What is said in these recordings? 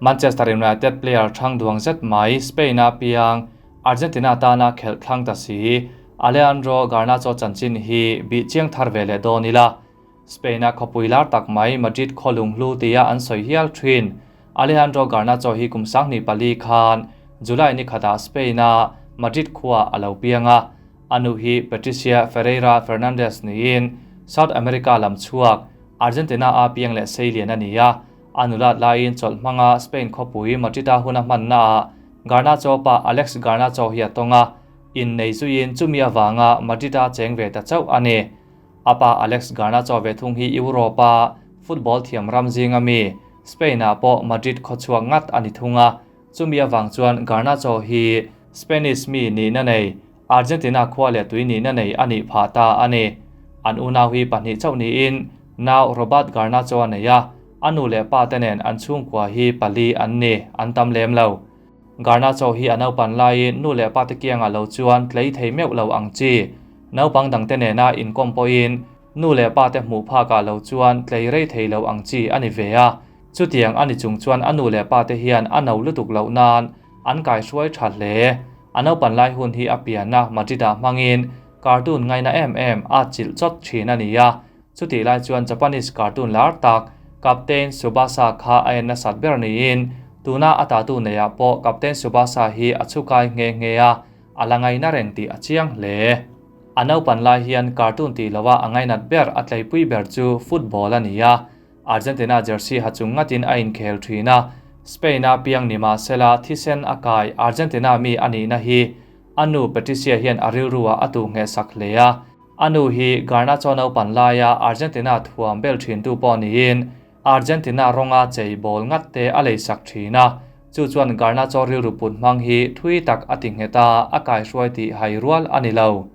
Manchester United player thang duang zet mai Spain-a piang Argentina tana khelh thlang ta si Alejandro Garnacho chanchin hi bih chiang thar ve leh dawn ila. Spain-a khawpui lar tak mai Madrid khaw lunghlu tia an sawi hial thin. Alejandro Garnacho hi kum 24 khan July ni khatah Spain-a Madrid khua a lo piang a. A nu hi Patricia Ferreira Fernandez niin South America lam chhuak Argentina-a piang leh seilian a ni a. A nulat laiin chawlh hmanga Spain khawpui Madrid-a hun a hmannaah Garnacho pa Alex Garnacho hi a tawng a, innei zuiin chumi avanga Madrid-a cheng ve ta chauh a ni. A pa Alex Garnacho ve thung hi Europe-a football thiam ram zinga mi, Spain-ah pawh Madrid khawchhuak ngat a ni thung a. Chumi avang chuan Garnacho hi Spanish mi nihna nei, Argentina khua leh tui nihna nei a nih phah ta a ni. An unau hi pahnih chauh niin nau Robert Garnacho a nei a, a nu leh pa te nen an chhungkua hi pali an ni, an tam lem lo. Garnacho hi a naupan laiin nu leh pa te kiangah lo chuan tlei thei meuh lo ang chi. Naupang dangte nena inkawm pawhin nu leh pa te hmuh phakah lo chuan tlei rei thei lo ang chi a ni ve a. Chutiang a ni chung chuan a nu leh pa te hian a no lutuk loh nan an kaihruai tha hle. A naupan lai hun hi a pianna Madrid-ah hmangin cartoon ngaina em em a chilh chawt thin a ni a. Chutih lai chuan Japanese cartoon lar tak Captain Tsubasa kha a en nasat ber niin tuna a tatu neiah pawh Captain Tsubasa hi a chhukai nghe nghe a, a la ngaina reng tih a chiang hle. A naupan lai hian cartoon tih loha a ngainat ber a tleipui ber chu football a ni a. Argentina jersey ha chung ngatin a inkhel thin a, Spain-a piang ni mah sela thisen a kai Argentina mi a nihna hi a nu Patricia hian a rilruah a tuh ngheh sak hle a. A nu hi Garnacho naupan laia Argentina thuam bel thintu pawh niin Argentina rawnga chei bawl ngat te a lei sak thin a, chu chuan Garnacho rilru put hmang hi thui tak a ti nghet a, a kaihruai tih hai rual a ni lo.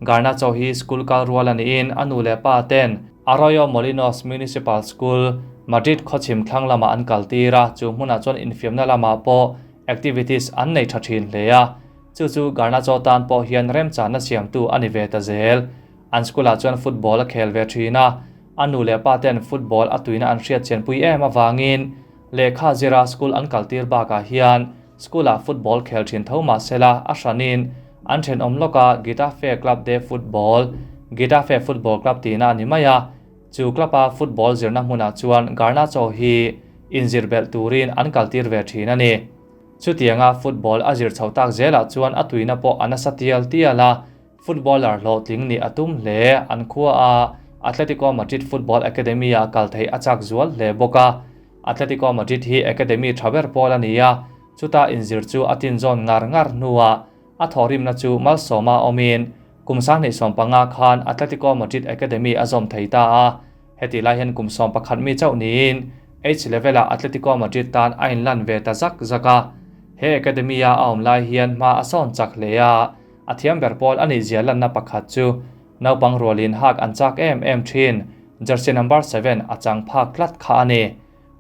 Garnacho hi school kal rual a niin a nu leh pa ten Arroyo Molinos Municipal School, Madrid khawchhim thlang lamah an kal tir a, chu hmunah chuan infiamna lamah pawh activities an nei tha thin hle a, chu chu Garnacho tan pawh hian remchanna siamtu a ni ve ta zel. An school-ah chuan football a khel ve thin a, a nu leh pa ten football a tuina an hriat chianpui em avangin lehkha zira school an kal tir bakah hian School-ah football khel thin tho mah sela a hranin an thenawm lawka Getafe Club de Football, Getafe Football Club tihna a ni mai a, chu club-a football zirna hmunah chuan Garnacho hi inzir belh turin an kaltir ve thin a ni. Chutianga football a zir chho tak zelah chuan a tuina pawh a nasa tial tial a, footballer hlawhtling nih a tum hle. An khua a Atletico Madrid Football Academy-ah kal theih a chak zual hle bawk a. Atletico Madrid hi academy tha ber pawl a ni a, chuta inzir chu a tinzawn ngar ngar hnuah a thawhrimna chu malsawma awmin kum 2015 khan Atletico Madrid Academy a zawm thei ta a. Hetih lai hian kum 11 mi chauh niin H level-ah Atletico Madrid tan a inlan ve ta zak zak a. He academy-a a awm lai hian hma a sawn chak hle a, a thiam ber pawl a nih zia lanna pakhat chu naupang rualin hak an chak em em thin. Jersey number 7 a chang phak tlat kha a ni.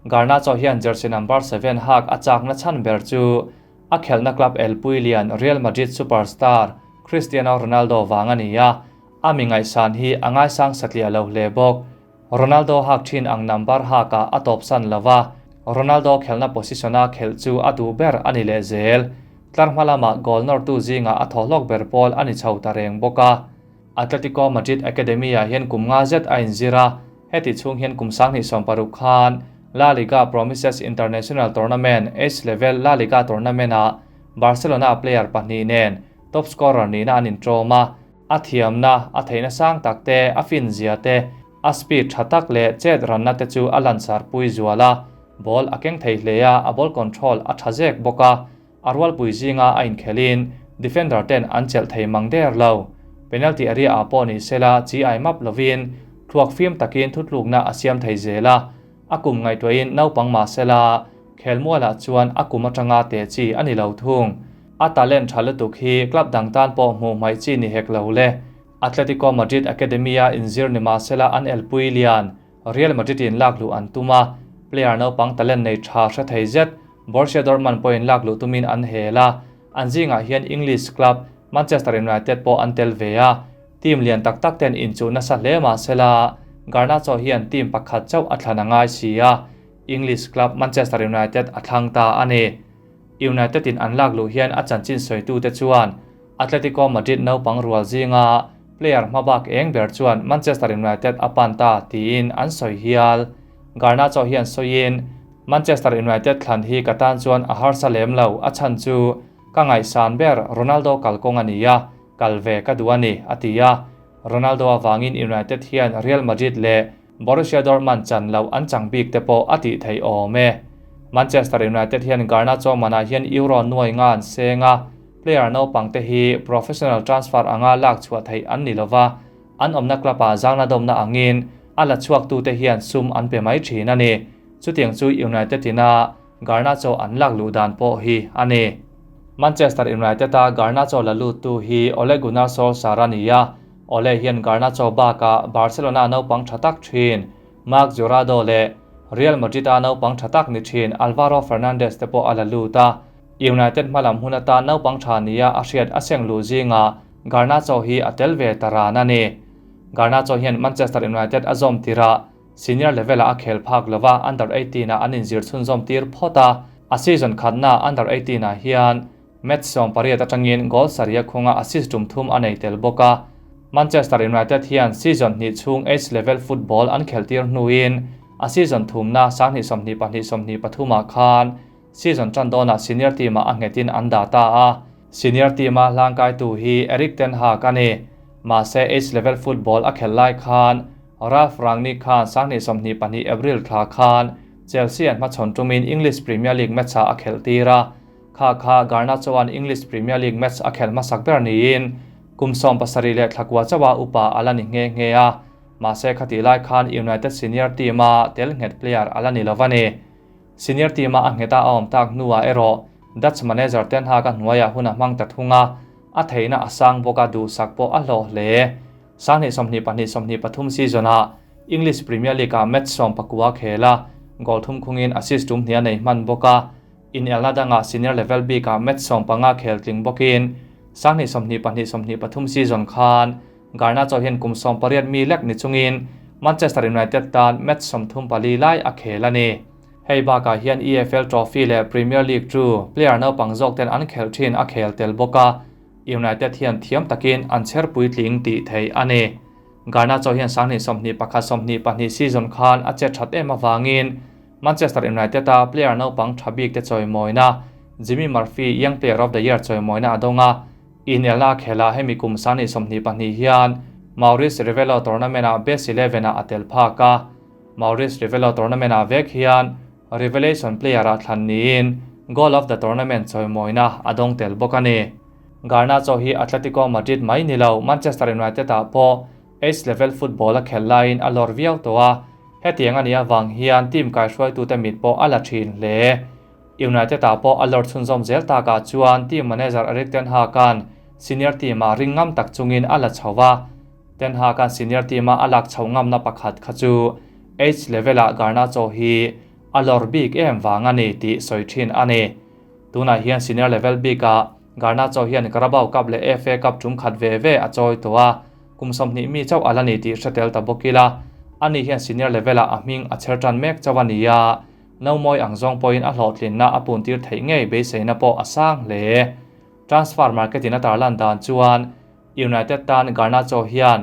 Garnacho hian jersey number 7 hak a chakna chhan ber chu a khelhna club elpui lian Real Madrid superstar Cristiano Ronaldo vang a ni a, a mi ngaihsan hi a ngaisang satliah lo hle bawk. Ronaldo hak thin ang number hakah a tawpsan lova, Ronaldo khelhna position-a khelh chu a duh ber a ni leh zel. Tlar hma lamah goal nawrtu zingah a thawhlawk ber pawl a ni chho ta reng bawk a. Atletico Madrid Academy-ah hian kum nga zet a inzir a, heti chhung hian kum 2016 khan La Liga Promises International Tournament H Level La Liga Tournament-ah Barcelona player pahnih nen top scorer nihna an intawm a, a thiamna, a theihna sang tak te, a fin zia te, a speed tha tak leh chet ranna te chu a lansar pui zual a, ball a keng thei hle a, a ball control a tha zek bawk a. A rualpui zinga a inkhelin defender ten an chelh thei mang der lo. Penalty area ah pawh ni sela chi ai map lovin thluak fim takin thutlukna a siam thei zel a, a kum ngaihtuahin naupang mah sela khelmualah chuan a kum atanga teh chi a ni lo thung. A talent tha lutuk hi club dang tan pawh hmuh hmaih chi ni hek lo le. Atletico Madrid Academy-a inzir ni mah sela an elpui lian Real Madrid in lak luh an tum a, player naupang talent nei tha hre thei zet Borussia Dortmund pawhin lak luh tumin an hel a, an zingah hian English club Manchester United pawh an tel ve a, team lian tak tak ten inchuh nasa hle mah sela Garnacho hian team pakhat chauh a thlan a ngai si a. English club Manchester United a thlang ta a ni. United in an lak luh hian a chanchin sawitute chuan Atletico Madrid naupang rual zinga player hmabak eng ber chuan Manchester United a pan ta tiin an sawi hial. Garnacho hian sawiin, Manchester United thlan hi ka tan chuan a harsa lem lo, a chhan chu ka ngaihsan ber Ronaldo kalkawng a ni a, kal ve ka duh a ni, a ti a. Ronaldo avangin United hian Real Madrid leh Borussia Dortmund chan loh an chang bik te pawh a tih theih awm e. Manchester United hian Garnacho manah hian Euro nuai nga an seng a, player naupang te hi professional transfer anga lak chhuah theih an ni lova, an awmna club ah zangna dawmna angin a la chhuaktute hian sum an pe mai thin a ni. Chutiang chu United ina Garnacho an lak luh dan pawh hi a ni. Manchester United a Garnacho la luttu hi Ole Gunnar Solskjaer a ni a, Ole hian Garnacho bakah Barcelona naupang tha tak thin Marc Jurado leh Real Madrid-a naupang tha tak ni thin Alvaro Fernandez te pawh a la lut a. United hmalam hun atan naupang tha nia a hriat a seng luh zingah Garnacho hi a tel ve ta ran a ni. Garnacho hian Manchester United a zawm tirah senior level-ah a khel phak lova under 18-ah an inzir chhunzawm tir phawt a. A season khatna under 18-ah hian Match 18 atangin goal sarih a khunga assist tum thum a nei tel bawk a. Manchester United hian season hnih chhung H level football an khelhtir hnuin a season thumna 2022 23 ah khan season tan dawnah senior team ah a nghetin an dah ta a. Senior team a hlangkaitu hi Erik ten Hag a ni. Mahse H level football a khelh lai khan Ralf Rangnick khan 2022 April thla khan Chelsea an hmachhawn tumin English Premier League match ah a khelhtir a. Kha kha Garnacho-a'n English Premier League match a khelh hmasak ber niin kum 17 leh thla kua chauha upa a la ni nghe nghe a, mahse khatih lai khan United senior team-a tel nghet player a la ni lo a ni. Senior team-a a ngheta a awm tak hnuah erawh Dutch manager Ten Hag-a hnuaiah hun a hmang ta thung a, a theihna a sang bawk a, duhsak pawh a hlawh hle. 2022 23 season-ah English Premier League-ah match 19 a khel a, goal thum khungin assist tum hnih a nei hman bawk a. Inelna dangah senior level bikah match 15 khel tling bawkin 2022 23 season khan Garnacho hian kum 18 mi lek ni chungin Manchester United tan match 34 lai a khel a ni. Hei bakah hian EFL Trophy leh Premier League chu player naupang zawk ten an khelh thin a khel tel bawk a, United hian thiam takin an chher puitling tih theih a ni. Garnacho hian 2021 22 season khan a che that em avangin Manchester United a player naupang tha bik te chawimawina Jimmy Murphy Young Player of the Year chawimawina a dawng a, inelna a khel a hemi kum 2022 hian Maurice Revello tournament ah Best 11 ah a tel phak a. Maurice Revello tournament ah vek hian Revelation player ah thlan niin Goal of the Tournament chawimawina a dawng tel bawk a ni. Garnacho hi Atletico Madrid mai ni lo Manchester United ah pawh H level football a khelh laiin a lawr viau tawh a, hetiang a nih avang hian team kaihruaitute mit pawh a la thin hle. United ah pawh a lawr chhunzawm zel takah chuan team manager Erik ten Hag-a'n senior team ah ring ngam tak chungin a la chho a. Ten Hag-a'n senior team a a lak chho ngamna pakhat kha chu H level ah Garnacho hi a lawr bik em vang a ni tih sawi thin a ni. Tunah hian senior level bikah Garnacho hian Carabao Cup leh FA Cup tum khat ve ve a chawi tawh a, kum 20 mi chauh a la ni tih hre tel ta bawk ila, ani hian senior level ah a hming a chher tan mek chauh a ni a, no mawi ang zawng pawhin a hlawhtlinna a puntir theih ngei beiseina pawh a sang hle. Transfer market in a tarlan dan chuan United tan Garnacho hian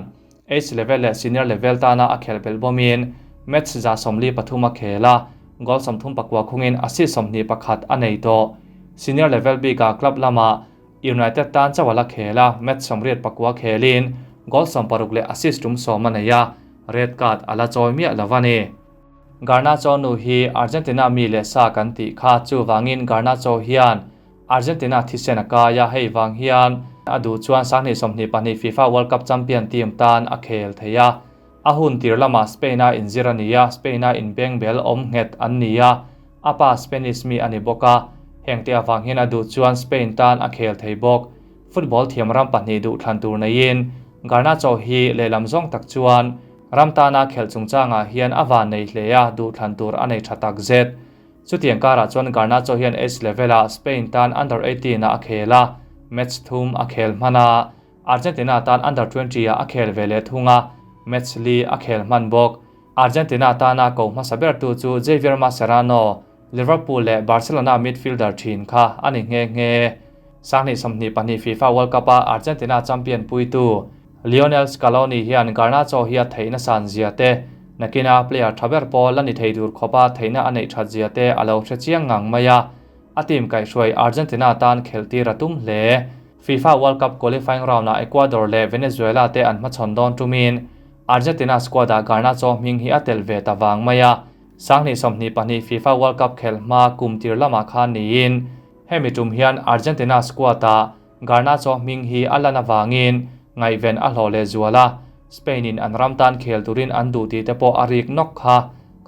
H level leh senior level tana a khelh belh bawmin match 143 a khel a, goal 34 khungin assist 21 a nei tawh. Senior level bikah club lamah United tan chauh a la khel a, match 84 khelin goal 60 leh assist tum 10 a nei a, red card a la chawi miah lo a ni. Garnacho nu hi Argentina mi leh sa kan tih kha, chuvangin Garnacho hian Argentina thisen a kai a, hei vang hian a duh chuan 2022 FIFA World Cup champion team tan a khel thei a. A hun tir lamah Spain a inzir a ni a, Spain a inbeng bel awm nghet an ni a, a pa Spanish mi a ni bawk a, heng te avang hian a duh chuan Spain tan a khel thei bawk. Football thiam ram pahnih duh thlan tur neiin Garnacho hi lehlam zawng tak chuan ram tana khelh chungchangah hian a van nei hle a, duh thlan tur a nei tha tak zet. Chutiang karah chuan Garnacho hian H level ah Spain tan under 18 ah a khel a, match thum a khel hman a, Argentina tan under 20 ah a khel ve leh thung a, match li a khel hman bawk. Argentina tana ko hmasa bertu chu Javier Mascherano, Liverpool leh Barcelona midfielder thin kha ani nge nge. 2022 FIFA World Cup a Argentina champion puitu Lionel Scaloni hian Garnacho hi a theihna san zia te, nakina player thaber pawh la ni thei tur khopa theihna a neih that zia te alo hre chiang ngang mai a. A team kaihhruai Argentina tan kheltir a tum hle. FIFA World Cup qualifying round a Ecuador leh Venezuela te an hmachhawn dawn tumin Argentina squad a Garnacho hming hi a tel ve ta wang mai a. 2022 FIFA World Cup khel hma kum tir lamah khan niin hemi tum hian Argentina squad a Garnacho hming hi a lan awangin ngaihven a hlawh leh zual a. Spain in an ram tan khel turin an duh tih te pawh a rik nawk kha.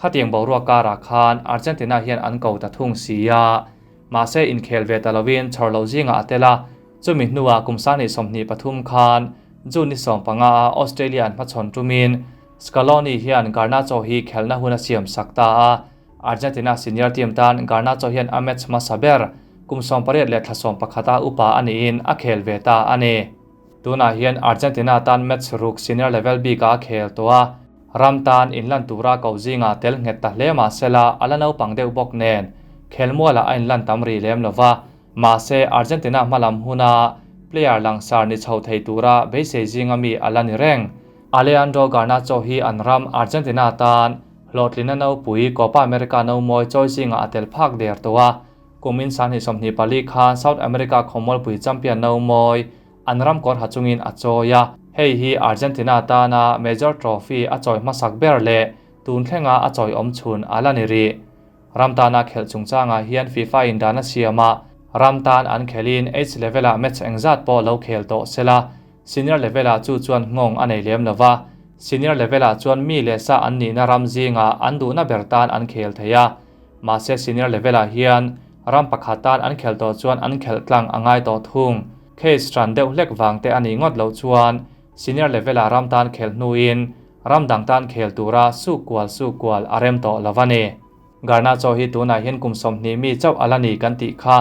Khatiang boruak karah khan Argentina hian an ko ta thung si a. Mahse inkhel ve ta lovin chhawr lo zinga a tel a. Chumi hnuah kum 2023 khan June ni 15 a Australia an hmachhawn tumin Scaloni hian Garnacho hi khelna hun a siam sak ta a. Argentina senior team tan Garnacho hian a match hmasa ber kum 18 leh thla 11 a upa aniin a khel ve ta ani. Tunah hian Argentina tan match ruk senior level bik a khel to a. Ram tan inlan tura ko zinga tel nghet ta hle ma sela ala naupang deuh bawk nen khelmuala a inlan tam ri lem lova. Mahse Argentina hmalam huna player langsar ni chho thei tura beisei zinga mi ala ni reng. Alejandro Garnacho hi an ram Argentina tan hlawhtlina no pui Copa America no mawi chawi zinga a tel phak der to a. Kumin 2024 khan South America khawmualpui champion no mawi an ram kawr ha chungin a chawi a. Hei hi Argentina tana major trophy a chawi hmasak ber leh tun thlenga a chawi awm chhun ala ni ri. Ram tana khelh chungchanga hian FIFA in dana siama ram tan an khelin H level a match engzat pawh lo khel tawh sela senior level a chu chuan ngawng a nei lem lova. Senior level a chuan mi leh sa an nihna ram zinga an duhna ber tan an khel thei a. Mahse senior level ah hian ram pakhat tan an khel tawh chuan an khelh tlang a ngai tawh thung. Case tran deuh hlek wang te ani ngawt lo chuan senior level a ram tan khel hnuin ram dang tan khel tura su kual a rem tawh lovani. Garnacho hi tunah hian kum 20 mi chauh ala ni kan tih kha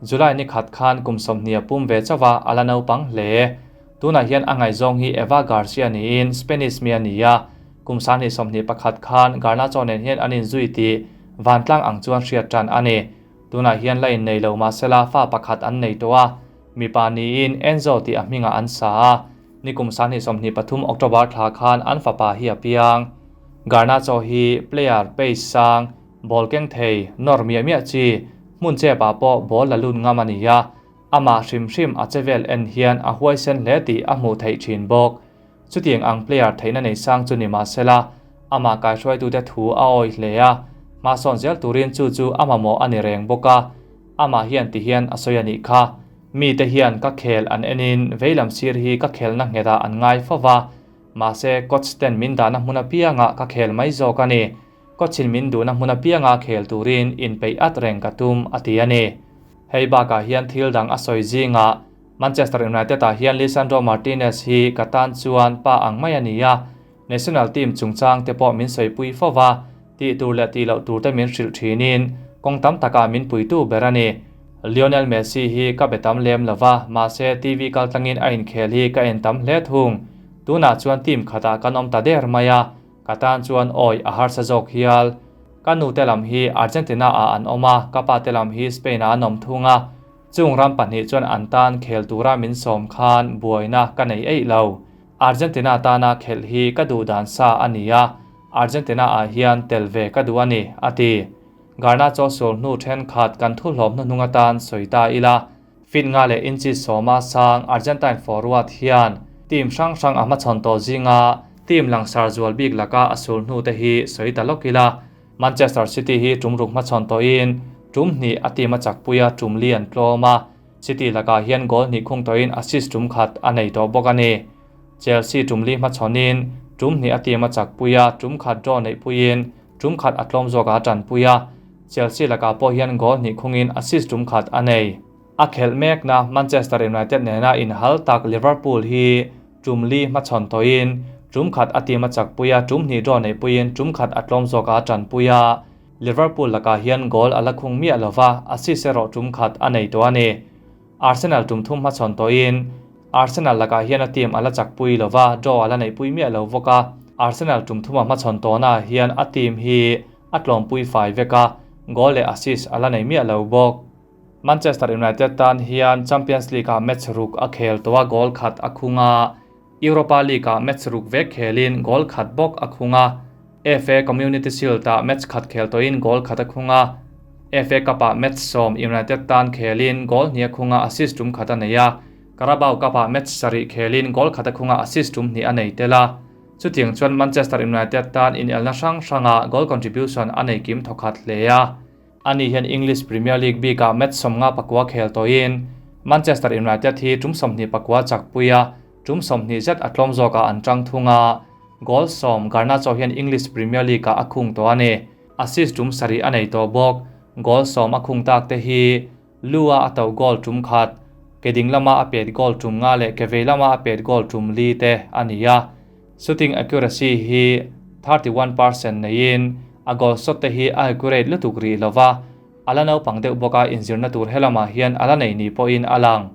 July ni khat khan kum 20 a pum ve chawa ala naupang hle. Tunah hian a ngaihzawng hi Eva Garcia niin Spanish mi ani a. Kum 21 khan Garnacho nen hian an inzui tih vantlang ang chuan hriat tan ani. Tunah hian la in nei lo mahsela fa pakhat an nei to a. Mipa niin Enzo tih a hminga an sa a. Ni kum 2023 October thla khan an fapa hi a piang. Garnacho hi player pace sang ball keng thei nor mia mia chi hmun che pa pawh ball la lun ngam ani a. Ama hrim hrim a chevel en hian a huai sen hle tih a hmuh theih thin bawk. Chutiang ang player theihna nei sang chu ni mahsela ama kai hruai tu te thu a awi hle a. Hmasawn zel turin chu chu a mamawh ani reng bawk a. Ama hian ti hian a sawi ani kha. Mi te hian ka khel an enin veilam sir hi ka khelna ngheta an ngai fova. Mahse coach ten min dahna hmun apianga ka khel mai zawk ani. Coachin min duhna hmun apianga khel turin in peih at reng ka tum a ti ani. Hei bakah hian thil dang a sawi zinga Manchester United ah hian Lisandro Martinez hi ka tan chuan pa ang mai ani a. National team chungchang te pawh min sawipui fova tih tur leh tih loh tur te min hrilh thinin kawng tam takah min puitu ber ani. Lionel Messi hi ka be tam lem lova mahse TV kal tlangin a inkhel hi ka en tam hle thung. Tunah chuan team khatah kan awm ta der mai a. Ka tan chuan awi a harsa zawk hial. Ka nu te lam hi Argentina ah an awm a, ka pa te lam hi Spain ah an awm thung a. Chung ram pahnih chuan an tan khel tura min sawm khan buaina ka nei eih lo. Argentina tana khelh hi ka duh dan sa ani a. Argentina ah hian tel ve ka duh ani a ti. Garnacho sul hnu then khat kan thu hlawm hnu hnung atan sawi ta ila. Fit nga leh inchi sawma sang Argentine forward hian team hrang hrang a hmachhawn tawh zinga team langsar zual bik laka a sul hnu te hi sawi ta lawk ila. Manchester City hi tum ruk hmachhawn tawhin tum hnih a team a chakpuia tum li an tlawm a. City lakah hian goal hnih khung tawhin assist tum khat a nei tawh bawk ani. Chelsea tum li hmachhawnin tum hnih a team a chakpuia tum khat draw neih puiin tum khat a tlawm zawk a tanpuia. Chelsea lakah pawh hian goal hnih khungin assist tum khat a nei. A khelh mekna Manchester United nena inhal tak Liverpool hi tum li hmachhawn tawhin tum khat a team a chakpuia tum hnih draw neih puiin tum khat a tlawm zawk a tanpuia. Liverpool lakah hian goal ala khung miah lova assist erawh tum khat a nei tawh ani. Arsenal tum thum hmachhawn tawhin Arsenal lakah hian a team ala chakpui lova draw ala neih pui miah lo bawk a. Arsenal tum thuma hmachhawn tawhnaah hian a team hi a tlawmpui fai vek a, goal leh assist a la nei miah lo bawk. Manchester United tan hian Champions League-ah match ruk a khel tawh a, goal khat a khung a, Europa League-ah match ruk vek khelin goal khat bawk a khung a, FA Community Shield-ah match khat khel tawhin goal khat a khung a, FA Cup-ah match sawm United tan khelin goal hnih a khung a, assist tum khat a nei a, Carabao Cup-ah match sarih khelin goal khat a khung a, assist tum hnih a nei tel a. Chutiang chuan Manchester United tan inelna hrang hrangah goal contribution a nei kim thawkhat hle a. Ani hian English Premier League bikah match sawmnga pakua khel tawhin Manchester United hi tum 24 chakpui a, tum 20 zet a tlawm zawkah an tang thung a. Goal sawm Garnacho hian English Premier League-ah a khung tawh a ni. Assist tum sarih a nei tawh bawk. Goal sawm a khung tak te hi Lu-a a to goal tum khat, ke ding lama a pet goal tum nga leh ke vei lama a pet goal tum li te a ni a. Shooting accuracy hi 31% neiin a goal shot te hi a accurate lutuk rih lova, a la naupang deuh bawk a inzirna tur helamah hian a la nei ni pawhin a lang.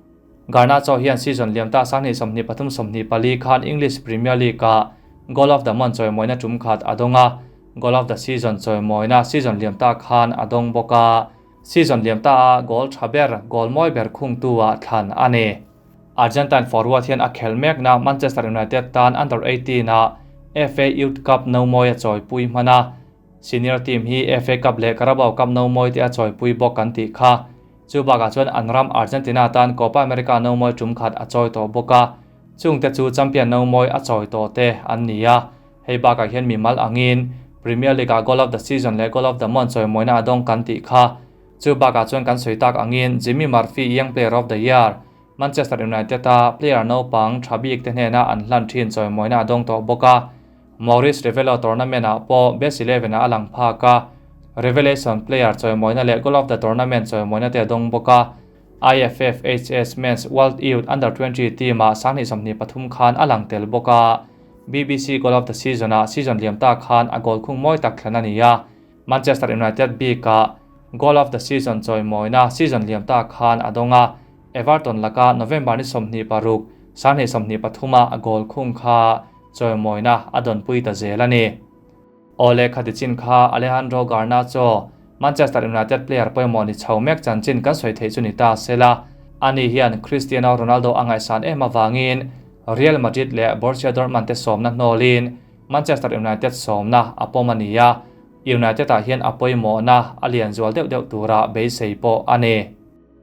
Garnacho hian season liam ta sanghnih 23 24 khan English Premier League-ah Goal of the Month chawimawina tum khat a dawng a, Goal of the Season chawimawina season liam ta khan a dawng bawk a. Season liam ta a goal tha ber, goal mawi ber khungtu ah thlan a ni. Argentine forward hian a khel mekna Manchester United tan Under 18 ah FA Youth Cup no mawi a chawipui hman a. Senior team hi FA Cup leh Carabao Cup no mawi te a chawipui bawk kan tih kha. Chu bakah chuan an ram Argentina tan Copa America no mawi tum khat a chawi tawh bawk a. Chungte chu champion no mawi a chawi tawh te an ni a. Hei bakah hian mimal angin Premier League-ah Goal of the Season leh Goal of the Month chawimawina a dawng kan tih kha. Chu bakah chuan kan sawi tak angin Jimmy Murphy Young Player of the Year, Manchester United-a player naupang tha bik te hnena an hlan thin chawimawina a dawng tawh bawk a. Maurice Revello Tournament-ah pawh Best Eleven-ah a lang phak a, Revelation Player chawimawina leh Goal of the Tournament chawimawina te a dawng bawk a. IFFHS Men's World Youth Under 20 team-ah 2023 khan a lang tel bawk a. BBC Goal of the Season-ah season liam ta khan a goal khung mawi tak thlan a ni a. Manchester United bikah Goal of the Season chawimawina season liam ta khan a dawng a. Everton laka November ni 26, 2023-a a goal khung kha chawimawina a dawnpui ta zel a ni. Awle khati chin kha Alejandro Garnacho, Manchester United player pawimawh ni chho mek chanchin kan sawi theih chu ni ta sela. Ani hian Cristiano Ronaldo a ngaihsan em avangin Real Madrid leh Borussia Dortmund te sawmna hnawlin Manchester United sawmna a pawm a ni a, United-ah hian a pawimawhna a lian zual deuh deuh tura beisei pawh a ni.